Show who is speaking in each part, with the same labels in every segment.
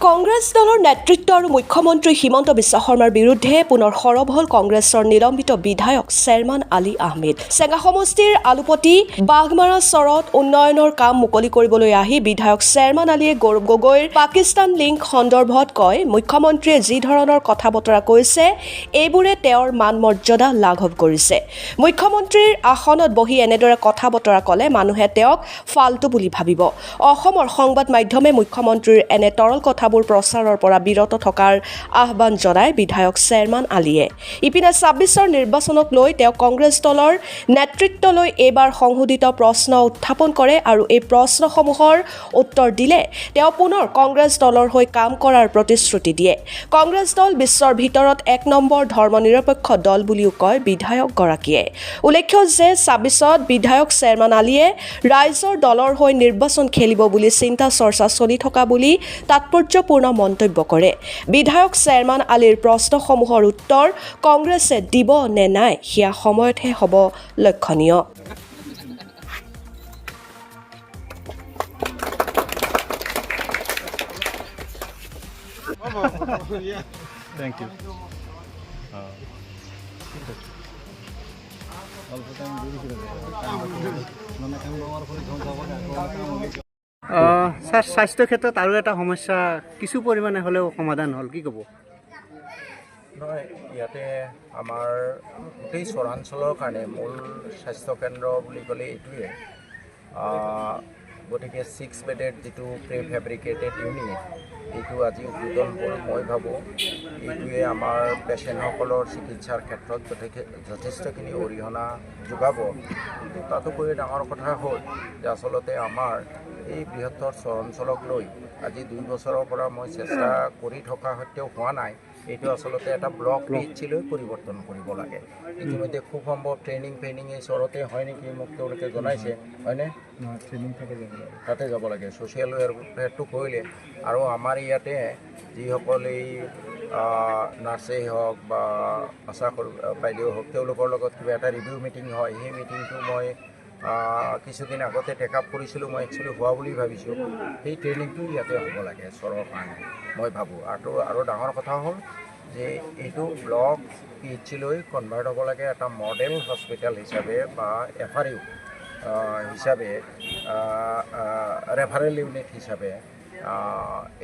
Speaker 1: কংগ্ৰেছ দলৰ নেতৃত্ব আৰু মুখ্যমন্ত্ৰী হিমন্ত বিশ্ব শৰ্মাৰ বিৰুদ্ধে পুনৰ সৰব হ'ল কংগ্ৰেছৰ নিলম্বিত বিধায়ক শ্বেৰমান আলী আহমেদ। চেঙা সমষ্টিৰ আলুপতি বাঘমাৰা চৰত উন্নয়নৰ কাম মুকলি কৰিবলৈ আহি বিধায়ক শ্বেৰমান আলীয়ে গৌৰৱ গগৈৰ পাকিস্তান লিংক সন্দৰ্ভত কয়, মুখ্যমন্ত্ৰীয়ে যি ধৰণৰ কথা বতৰা কৈছে, এইবোৰে তেওঁৰ মান মৰ্যাদা লাঘৱ কৰিছে। মুখ্যমন্ত্ৰীৰ আসনত বহি এনেদৰে কথা বতৰা ক'লে মানুহে তেওঁক ফাল্টু বুলি ভাবিব। অসমৰ সংবাদ মাধ্যমে মুখ্যমন্ত্ৰীৰ এনে তৰল কথাবোৰ প্ৰচাৰৰ পৰা বিৰত থকাৰ আহ্বান জনায় বিধায়ক শ্বেৰমান আলীয়ে। ইপিনে 26ৰ নিৰ্বাচনক লৈ তেওঁ কংগ্ৰেছ দলৰ নেতৃত্বলৈ এইবাৰ সংশোধিত প্ৰশ্ন উত্থাপন কৰে আৰু এই প্ৰশ্নসমূহৰ উত্তৰ দিলে তেওঁ পুনৰ কংগ্ৰেছ দলৰ হৈ কাম কৰাৰ প্ৰতিশ্ৰুতি দিয়ে। কংগ্ৰেছ দল বিশ্বৰ ভিতৰত এক নম্বৰ ধৰ্মনিৰপেক্ষ দল বুলিও কয় বিধায়কগৰাকীয়ে। উল্লেখ্য যে 26ত বিধায়ক শ্বেৰমান আলীয়ে ৰাইজৰ দলৰ হৈ নিৰ্বাচন খেলিব বুলি চিন্তা চৰ্চা চলি থকা বুলি তাৎপৰ্যপূৰ্ণ মন্তব্য কৰে। বিধায়ক শ্বেৰমান আলীৰ প্ৰশ্নসমূহৰ উত্তৰ কংগ্ৰেছে দিব নে নাই, সেয়া সময়তহে হ'ব লক্ষণীয়।
Speaker 2: Thank you. ঠিক আছে। অল্প টাইম।
Speaker 3: ছাৰ, স্বাস্থ্য ক্ষেত্ৰত আৰু এটা সমস্যা কিছু পৰিমাণে হ'লেও সমাধান হ'ল, কি ক'ব?
Speaker 4: নহয়, ইয়াতে আমাৰ গোটেই চৰাঞ্চলৰ কাৰণে মূল স্বাস্থ্যকেন্দ্ৰ বুলি ক'লে এইটোৱে। গতিকে 6 বেডেড যিটো প্ৰি ফেব্ৰিকেটেড ইউনিট, এইটো আজি উদ্বোধন হ'ল। মই ভাবোঁ এইটোৱে আমাৰ পেচেণ্টসকলৰ চিকিৎসাৰ ক্ষেত্ৰত যথেষ্টখিনি অৰিহণা যোগাব। কিন্তু তাতোকৈ ডাঙৰ কথা হ'ল যে আচলতে আমাৰ এই বৃহত্তৰ চৰ অঞ্চলক লৈ আজি 2 বছৰৰ পৰা মই চেষ্টা কৰি থকা সত্ত্বেও হোৱা নাই। এইটো আচলতে এটা ব্লক পিএইচচিলৈ পৰিৱৰ্তন কৰিব লাগে। ইতিমধ্যে খুব সম্ভৱ ট্ৰেইনিং ফ্ৰেইনিং এই চৰতে হয় নেকি, মোক তেওঁলোকে জনাইছে, হয়নে?
Speaker 2: ট্ৰেইনিং থাকে, যাব লাগে।
Speaker 4: তাতে যাব লাগে। ছ'চিয়েল ৱেলফেয়াৰটো কৰিলে আৰু আমাৰ ইয়াতে যিসকল এই নাৰ্ছেই হওক বা আশা বাইদেউ হওক, তেওঁলোকৰ লগত কিবা এটা ৰিভিউ মিটিং হয়। সেই মিটিংটো মই কিছুদিন আগতে টেক আপ কৰিছিলোঁ। মই একচুৱেলি হোৱা বুলি ভাবিছোঁ। সেই ট্ৰেইনিংটো ইয়াতে হ'ব লাগে চৰৰ কাৰণে, মই ভাবোঁ। আৰু আৰু ডাঙৰ কথা হ'ল যে এইটো ব্লক পিএইচচিলৈ কনভাৰ্ট হ'ব লাগে এটা মডেল হস্পিটেল হিচাপে বা এফআৰইউ হিচাপে, ৰেফাৰেল ইউনিট হিচাপে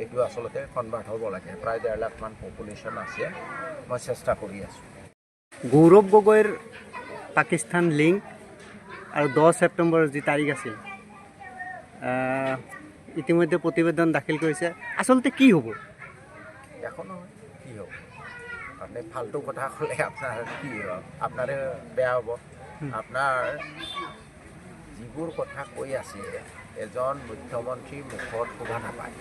Speaker 4: এইটো আচলতে কনভাৰ্ট হ'ব লাগে। প্ৰায় 1.5 লাখমান পপুলেশ্যন আছে। মই চেষ্টা কৰি আছোঁ।
Speaker 3: গৌৰৱ গগৈৰ পাকিস্তান লিংক আৰু 10 ছেপ্টেম্বৰৰ যি তাৰিখ আছিল, ইতিমধ্যে প্ৰতিবেদন দাখিল কৰিছে। আচলতে কি হ'ব?
Speaker 4: একো নহয়। কি হ'ব? আপুনি ফাল্টু কথা ক'লে আপোনাৰ কি হ'ব? আপোনাৰে বেয়া হ'ব। আপোনাৰ যিবোৰ কথা কৈ আছে, এজন মুখ্যমন্ত্ৰীৰ মুখত শোভা নাপায়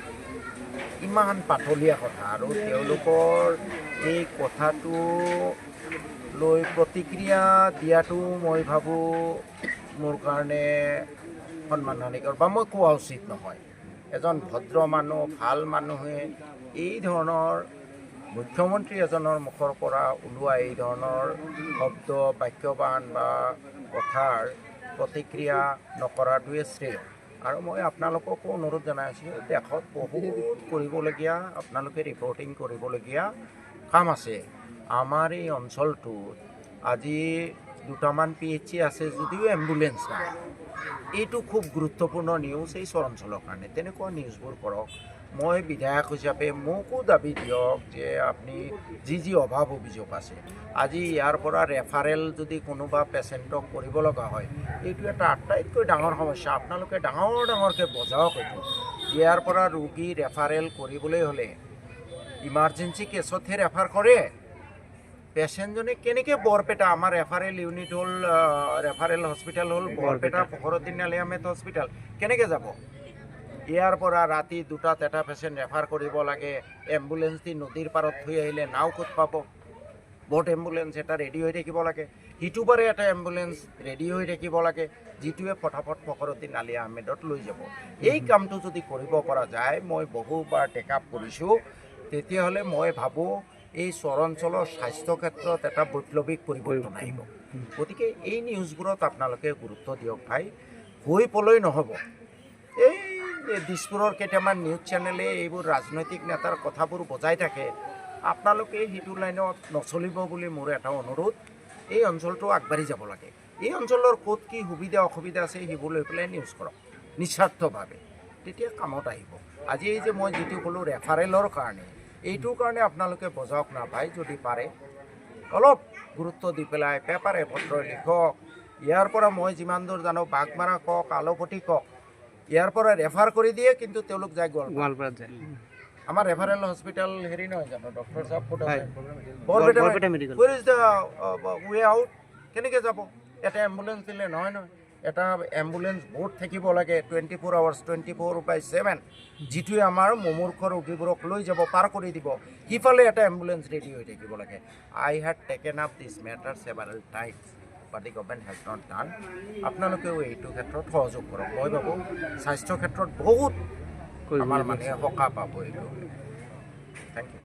Speaker 4: ইমান পাতলীয়া কথা। আৰু তেওঁলোকৰ এই কথাটো লৈ প্ৰতিক্ৰিয়া দিয়াটো মই ভাবোঁ মোৰ কাৰণে সন্মানহানিকৰ বা মই কোৱা উচিত নহয়। এজন ভদ্ৰ মানুহ, ভাল মানুহে এই ধৰণৰ মুখ্যমন্ত্ৰী এজনৰ মুখৰ পৰা ওলোৱা এই ধৰণৰ শব্দ, বাক্যবান বা কথাৰ প্ৰতিক্ৰিয়া নকৰাটোৱে শ্ৰেয়। আৰু মই আপোনালোককো অনুৰোধ জনাইছোঁ, দেশত বহুত কৰিবলগীয়া, আপোনালোকে ৰিপৰ্টিং কৰিবলগীয়া কাম আছে। আমাৰ এই অঞ্চলটোত আজি দুটামান পিএইচচি আছে যদিও এম্বুলেঞ্চ নাই। এইটো খুব গুৰুত্বপূৰ্ণ নিউজ এই চৰ অঞ্চলৰ কাৰণে। তেনেকুৱা নিউজবোৰ কৰক। মই বিধায়ক হিচাপে মোকো দাবী দিয়ক যে আপুনি যি যি অভাৱ অভিযোগ আছে। আজি ইয়াৰ পৰা ৰেফাৰেল যদি কোনোবা পেচেণ্টক কৰিব লগা হয়, এইটো এটা আটাইতকৈ ডাঙৰ সমস্যা। আপোনালোকে ডাঙৰ ডাঙৰকৈ বজাওক এইটো। ইয়াৰ পৰা ৰোগী ৰেফাৰেল কৰিবলৈ হ'লে ইমাৰ্জেঞ্চি কেছতহে ৰেফাৰ কৰে। পেচেণ্টজনে কেনেকৈ বৰপেটা, আমাৰ ৰেফাৰেল ইউনিট হ'ল, ৰেফাৰেল হস্পিটেল হ'ল বৰপেটা ফখৰুদ্দিন আলি আহমেদ হস্পিটেল, কেনেকৈ যাব? ইয়াৰ পৰা ৰাতি 2টাত এটা পেচেণ্ট ৰেফাৰ কৰিব লাগে। এম্বুলেঞ্চ দি নদীৰ পাৰত থৈ আহিলে নাও ক'ত পাব? ব'ট এম্বুলেঞ্চ এটা ৰেডি হৈ থাকিব লাগে। সিটো পাৰে এটা এম্বুলেঞ্চ ৰেডি হৈ থাকিব লাগে, যিটোৱে ফটাফট ফখৰুদ্দিন আলি আহমেদত লৈ যাব। এই কামটো যদি কৰিব পৰা যায়, মই বহুবাৰ টেক আপ কৰিছোঁ, তেতিয়াহ'লে মই ভাবোঁ এই চৰ অঞ্চলৰ স্বাস্থ্য ক্ষেত্ৰত এটা বৈপ্লৱিক পৰিৱৰ্তন আহিব। গতিকে এই নিউজবোৰত আপোনালোকে গুৰুত্ব দিয়ক ভাই। হৈ পলৈ নহ'ব। এই দিছপুৰৰ কেইটামান নিউজ চেনেলে এইবোৰ ৰাজনৈতিক নেতাৰ কথাবোৰ বজাই থাকে। আপোনালোকে সেইটো লাইনত নচলিব বুলি মোৰ এটা অনুৰোধ। এই অঞ্চলটো আগবাঢ়ি যাব লাগে। এই অঞ্চলৰ ক'ত কি সুবিধা অসুবিধা আছে, সেইবোৰ লৈ পেলাই নিউজ কৰক নিস্বাৰ্থভাৱে, তেতিয়া কামত আহিব। আজি এই যে মই যিটো ক'লোঁ ৰেফাৰেলৰ কাৰণে, এইটোৰ কাৰণে আপোনালোকে বজাওক না ভাই। যদি পাৰে অলপ গুৰুত্ব দি পেলাই পেপাৰে পত্ৰই লিখক। ইয়াৰ পৰা মই যিমান দূৰ জানো, বাঘমাৰা কওক, আলোপতি কওক, ইয়াৰ পৰা ৰেফাৰ কৰি দিয়ে, কিন্তু তেওঁলোক যায় গোৱালপাৰা।
Speaker 3: গোৱালপাৰাত যায়।
Speaker 4: আমাৰ ৰেফাৰেল হস্পিটেল হেৰি নহয় জানো? ডক্টৰ চাহাব ক'ত আছে?
Speaker 3: Barpeta medical.
Speaker 4: Where is the way out? কেনেকৈ যাব? এটা এম্বুলেঞ্চ দিলে নহয় নহয়, এটা এম্বুলেঞ্চ বোৰ্ড থাকিব লাগে, 24 hours, 24/7, যিটোৱে আমাৰ মুমূৰ্ষ ৰোগীবোৰক লৈ যাব, পাৰ কৰি দিব। সিফালে এটা এম্বুলেঞ্চ ৰেডি হৈ থাকিব লাগে। I had taken up this matter several times, but the government has not done. আপোনালোকেও এইটো ক্ষেত্ৰত সহযোগ কৰক। মই ভাবোঁ স্বাস্থ্য ক্ষেত্ৰত বহুত আমাৰ মানে সকাহ পাব এইটো। Thank you.